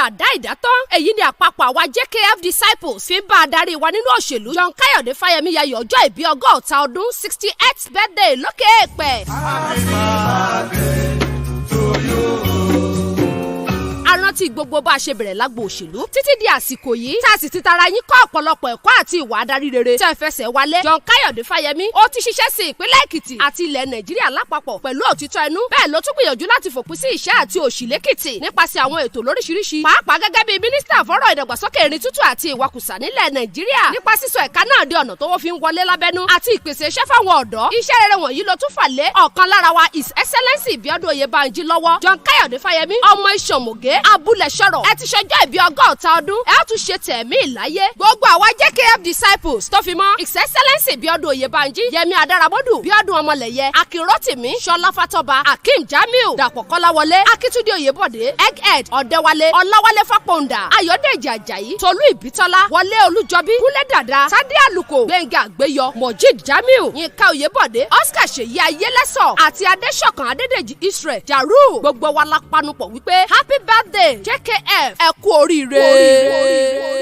Àdá ìdátán. Èyí ni àpapọ̀ àwa JKF disciples fi ń bá adarí wa nínú òṣèlú, John Káyọ̀dé Fáyẹmí, yayọ̀ ọjọ́ ìbí 60 ọdún, 68th birthday lókè èèpẹ̀. Happy birthday to you. A rántí gbogbo bá a ṣe bẹ̀rẹ̀ lágbo òṣèlú títí di àsìkò yìí, tá a sì ti tara yín kọ́ ọ̀pọ̀lọpọ̀ ẹ̀kọ́ àti ìwà adarí rere tẹ́ ẹ fẹsẹ̀ wálé. John Káyọ̀dé Fáyẹmí, ó ti ṣiṣẹ́ sí ìpínlẹ̀ Èkìtì àti ilẹ̀ Nàìjíríà lápapọ̀ pẹ̀lú òtítọ́ ẹnu. Bẹ́ẹ̀ ló tún gbìyànjú láti fòpin sí ìṣẹ́ àti òṣì lẹ́kìtì nípasẹ̀ àwọn ètò lóríṣiríṣi, pàápàá gẹ́gẹ́ bí mínísítà fọ́rọ̀ ìdàgbàsókè irin tútù àti ìwakùsà nílẹ̀ Nàìjíríà, nípa sísọ ẹ̀ka náà di ọ̀nà tówó fi ń wọlé lábẹ́nú àti ìpèsè iṣẹ́ fáwọn ọ̀dọ́. Iṣẹ́ rere wọ̀nyí ló tún fà lé ọ̀kan lára wa, His Excellency Bíọ́dún Oyèbánjí lọ́wọ́. John Káyọ̀dé Fáyẹmí, ọmọ Ìṣànmọ̀gé abúlé sọ̀rọ̀, ẹ ti ṣọjọ́ ìbí 60 ọdún, ẹ ó tún ṣe tẹ̀mí ìláyé. Gbogbo àwa JKF disciples tó fi mọ́ His Excellency Bíọ́dún Oyèbánjí, Yẹmi Adáramọ́dù, Bíọ́dún Ọmọlẹ̀yẹ, Akínrótìmí, Ṣọlá Fatọ́ba, Akeem Jamiu, Dàpọ̀ Kọ́láwọlé, Akíntúndé Oyèbọ̀dé, Egghead Ọ̀dẹ́wálé, Ọláwálé Fápọ̀ǹdà, Ayọ̀dèjì Àjàyí, Tolú Ìbítọ́lá, Wọlé Olújọbí, Kúnlé Dàda, Sádé Àlùkò, Gbẹ̀ngà Àgbéyọ, Mojeed Jamiu, Yínká Oyèbọ̀dé, Oscar Ṣèyí Ayélẹ́sọ̀ àti Adéṣọ̀kan Adédèjì Israel Jaru, gbogbo wa la panupọ̀ wípé happy birthday JKF, ẹ kú oríire.